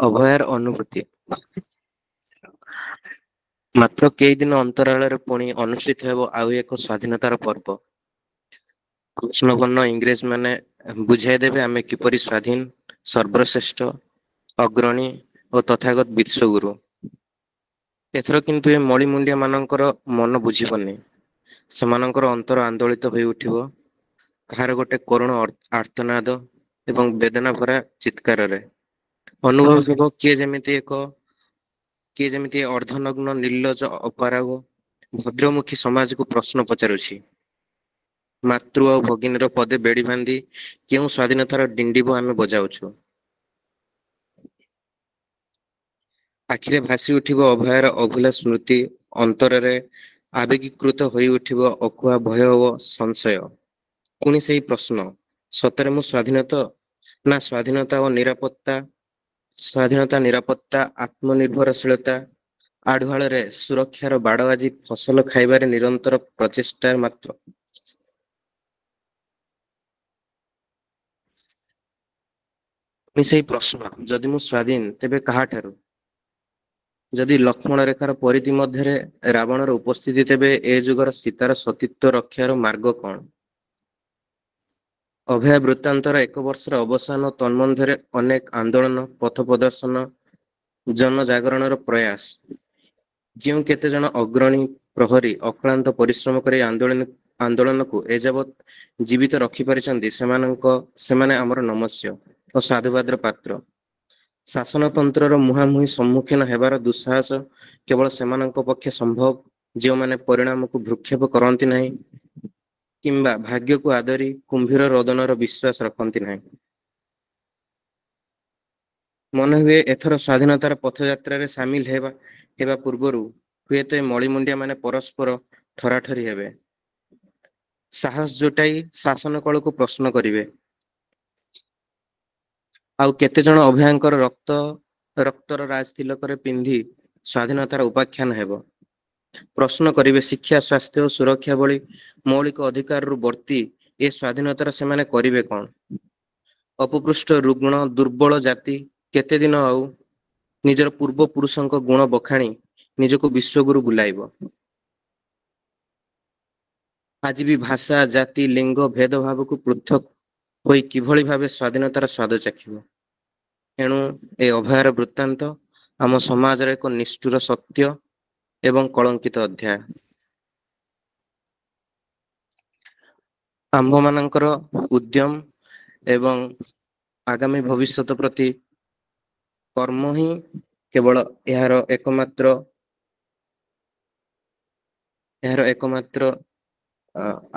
ଅଭୟାର ଅନୁଭୂତି। ମାତ୍ର କେଇଦିନ ଅନ୍ତରାଳରେ ପୁଣି ଅନୁଷ୍ଠିତ ହେବ ଆଉ ଏକ ସ୍ୱାଧୀନତାର ପର୍ବ। କୃଷ୍ଣବର୍ଣ୍ଣ ଇଂରେଜମାନେ ବୁଝାଇଦେବେ ଆମେ କିପରି ସ୍ୱାଧୀନ, ସର୍ବଶ୍ରେଷ୍ଠ, ଅଗ୍ରଣୀ ଓ ତଥାଗତ ବିଶ୍ୱଗୁରୁ। ଏଥର କିନ୍ତୁ ଏ ମଳିମୁଣ୍ଡିଆ ମାନଙ୍କର ମନ ବୁଝିବନି। ସେମାନଙ୍କର ଅନ୍ତର ଆନ୍ଦୋଳିତ ହୋଇ ଉଠିବ କାହାର ଗୋଟେ କରୁଣ ଆର୍ତ୍ତନାଦ ଏବଂ ବେଦନା ଭରା ଚିତ୍କାରରେ। ଅନୁଭବ ହେବ କିଏ ଯେମିତି ଅର୍ଦ୍ଧନଗ୍ନ, ନିର୍ଲଜ୍ଜ, ଅପାରଗ ଭଦ୍ରମୁଖୀ ସମାଜକୁ ପ୍ରଶ୍ନ ପଚାରୁଛି, ମାତୃ ଆଉ ଭଗିନୀର ପଦେ ବେଡ଼ି ବାନ୍ଧି କେଉଁ ସ୍ୱାଧୀନତାର ଡିଣ୍ଡିମ ଆମେ ବଜାଉଛୁ? ଆଖିରେ ଭାସି ଉଠିବ ଅଭୟାର ଅଭୁଲା ସ୍ମୃତି, ଅନ୍ତରରେ ଆବେଗୀକୃତ ହୋଇ ଉଠିବ ଅକୁହା ଭୟ ଓ ସଂଶୟ। ପୁଣି ସେଇ ପ୍ରଶ୍ନ, ସତରେ ମୁଁ ସ୍ୱାଧୀନ ତ? ନା ସ୍ୱାଧୀନତା ଓ ନିରାପତ୍ତା, ସ୍ୱାଧୀନତା, ନିରାପତ୍ତା, ଆତ୍ମନିର୍ଭରଶୀଳତା ଆଢୁଆଳରେ ସୁରକ୍ଷାର ବାଡ଼ ଆଜି ଫସଲ ଖାଇବାରେ ନିରନ୍ତର ପ୍ରଚେଷ୍ଟା ମାତ୍ର। ପୁଣି ସେଇ ପ୍ରଶ୍ନ, ଯଦି ମୁଁ ସ୍ୱାଧୀନ ତେବେ କାହାଠାରୁ? ଯଦି ଲକ୍ଷ୍ମଣ ରେଖାର ପରିଧି ମଧ୍ୟରେ ରାବଣର ଉପସ୍ଥିତି, ତେବେ ଏ ଯୁଗର ସୀତାର ସତୀତ୍ୱ ରକ୍ଷାର ମାର୍ଗ କଣ? ଅଭୟା ବୃତ୍ତାନ୍ତର ଏକ ବର୍ଷର ଅବସାନ, ତନ୍ମଧ୍ୟରେ ଅନେକ ଆନ୍ଦୋଳନ, ପଥ ପ୍ରଦର୍ଶନ, ଜନଜାଗରଣର ପ୍ରୟାସ। ଯେଉଁ କେତେଜଣ ଅଗ୍ରଣୀ ପ୍ରହରୀ ଅକ୍ଳାନ୍ତ ପରିଶ୍ରମ କରି ଆନ୍ଦୋଳନକୁ ଏଯାବତ୍ ଜୀବିତ ରଖିପାରିଛନ୍ତି, ସେମାନେ ଆମର ନମସ୍ୟ ଓ ସାଧୁବାଦର ପାତ୍ର। ଶାସନତନ୍ତ୍ରର ମୁହାଁମୁହିଁ ସମ୍ମୁଖୀନ ହେବାର ଦୁଃସାହସ କେବଳ ସେମାନଙ୍କ ପକ୍ଷେ ସମ୍ଭବ, ଯେଉଁମାନେ ପରିଣାମକୁ ଭ୍ରୂକ୍ଷେପ କରନ୍ତି ନାହିଁ କିମ୍ବା ଭାଗ୍ୟକୁ ଆଦରି କୁମ୍ଭୀର ରୋଦନର ବିଶ୍ୱାସ ରଖନ୍ତି ନାହିଁ। ମନେହୁଏ ଏଥର ସ୍ୱାଧୀନତାର ପଥଯାତ୍ରାରେ ସାମିଲ ହେବା ପୂର୍ବରୁ ହୁଏତ ଏ ମଳିମୁଣ୍ଡିଆ ମାନେ ପରସ୍ପର ଠରାଠରି ହେବେ, ସାହସ ଜୁଟାଇ ଶାସନ କଳକୁ ପ୍ରଶ୍ନ କରିବେ। ଆଉ କେତେଜଣ ଅଭୟାଙ୍କର ରକ୍ତର ରାଜତିଲକରେ ପିନ୍ଧି ସ୍ୱାଧୀନତାର ଉପାଖ୍ୟାନ ହେବ। ପ୍ରଶ୍ନ କରିବେ, ଶିକ୍ଷା, ସ୍ୱାସ୍ଥ୍ୟ ଓ ସୁରକ୍ଷା ଭଳି ମୌଳିକ ଅଧିକାରରୁ ବର୍ତ୍ତି ଏ ସ୍ୱାଧୀନତାର ସେମାନେ କରିବେ କଣ? ଅପପୃଷ୍ଟ, ରୁଗ୍ଣ, ଦୁର୍ବଳ ଜାତି କେତେଦିନ ଆଉ ନିଜର ପୂର୍ବ ପୁରୁଷଙ୍କ ଗୁଣ ବଖାଣି ନିଜକୁ ବିଶ୍ୱଗୁରୁ ବୁଲାଇବ? ଆଜି ବି ଭାଷା, ଜାତି, ଲିଙ୍ଗ ଭେଦଭାବକୁ ପୃଥକ ହୋଇ କିଭଳି ଭାବେ ସ୍ୱାଧୀନତାର ସ୍ୱାଦ ଚାଖିବ? ଏଣୁ ଏ ଅଭୟାର ବୃତ୍ତାନ୍ତ ଆମ ସମାଜର ଏକ ନିଷ୍ଠୁର ସତ୍ୟ ଏବଂ କଳଙ୍କିତ ଅଧ୍ୟାୟ। ଆମ୍ଭମାନଙ୍କର ଉଦ୍ୟମ ଏବଂ ଆଗାମୀ ଭବିଷ୍ୟତ ପ୍ରତି କର୍ମ ହିଁ କେବଳ ଏହାର ଏକମାତ୍ର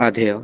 ଆଧେୟ।